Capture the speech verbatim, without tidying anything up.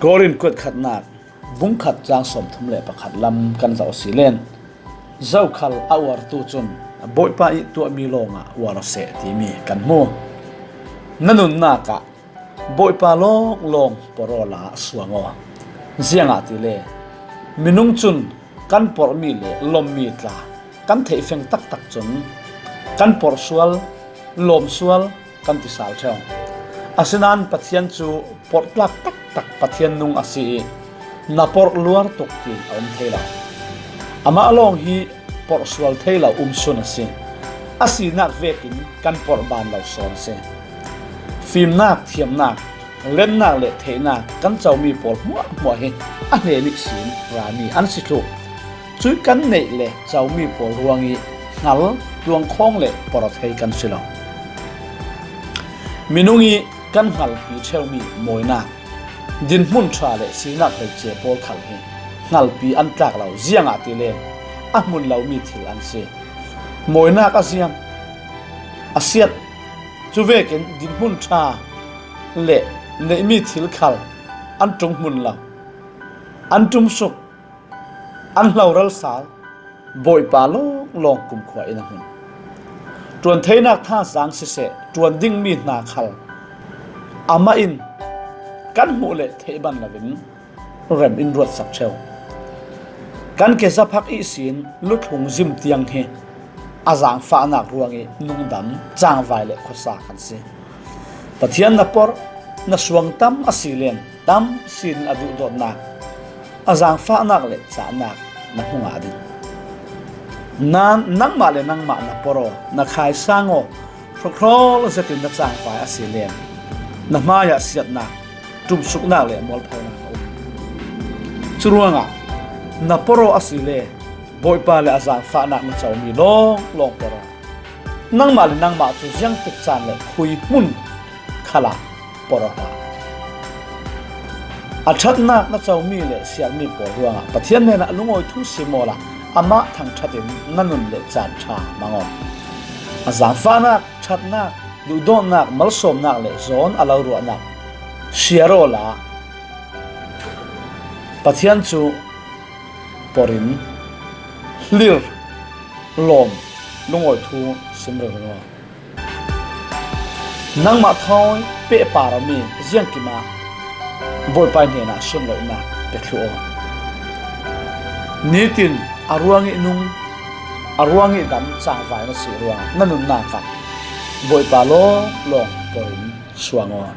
Korin kuat khatnak bung khat cang sawmthum le pakhat lam kan zoh a si len, zokhal a uartu cun Bawipa ih tuahmi lawngah uar a seh timi kan hmu. Na nunnak ah Bawipa lawnglawng porh awla suang aw. Ziangahtile minung cun kan porhmi le lawmmi tla kan theih feng taktak cun kan porh sual, lawm sual kan ti sal ṭheu. Asinain Pathian cu porhtlak taktak Pathian nung a si ih na porh luar tuk tiin a um thei lo. Amah lawng hi porh sual thei lo um sun a si. A sinak vekin kan porh ban lo sawn a si. Fimnak, thiamnak, lennak le theihnak kan comi pawl hmuahhmuah hi a hnen ihsin rami an si thluh. Cuih kan neih le comi pawl ruangih hngal tluangkhawng le porh aw thei kan si lo. Minung ih kan hngalpi ṭheumi mawinak, dinhmun ṭha le sinak hleice pawl khal hi hngalpi an tlak lo, ziangahtile a hmun lomi thil an si. Mawinak a ziam, a siat, cuvekin dinhmun ṭha le neihmi thil khal an ṭung hmun lo, an ṭum suk, an hloral sal, Bawipa lawnglawng kumkhua in a hmun. Ṭuan theinak thazaang siseh, ṭuan dingmi hna khal amah in kan hmuh le theih ban loin rem in ruatsak ṭheu. Kan ke zaphak ihsin luthlung zim tiang hi a zaangfahnak ruangih nungdam, cangvai le khuasa kan si. Pathian na porh, na suang tam a si len tam sin a duhdawtnak, a zaangfahnak le cahnak na hmu ngah ding. Nain nangmah le nangmah na porh aw, na khaisang aw, hrawkhrawl zetin na cangvai a si len na hmaiah siatnak, ṭumsuknak le mualphonak a um. Curuangah na porh aw a si le Bawipa le a zaangfahnak na comi lawnglawng porh aw. Nangmah le nangmah cu ziangtik caan le khui hmun khalah porh aw hlah. A ṭhatnak na comi le siarmi pawl ruangah Pathian hnenah lungawi thu sim awla amah thangṭhat in na nun le caan ṭha hmang aw. A zaangfahnak, ṭhatnak, duhdawtnak, malsawmnak le zawn a lo ruahnak siar awla Pathian cu porh in hlir, lawm, lungawi thu sim ringring aw. Nangmah thawi pehpar awmi ziangkim ah Bawipa hnenah sunloihnak pe thluh aw. Nitin a ruangih nung, a ruangih dam cangvai na si ruangah na nunnak ah Bawipa lawnglawng porh in suang aw.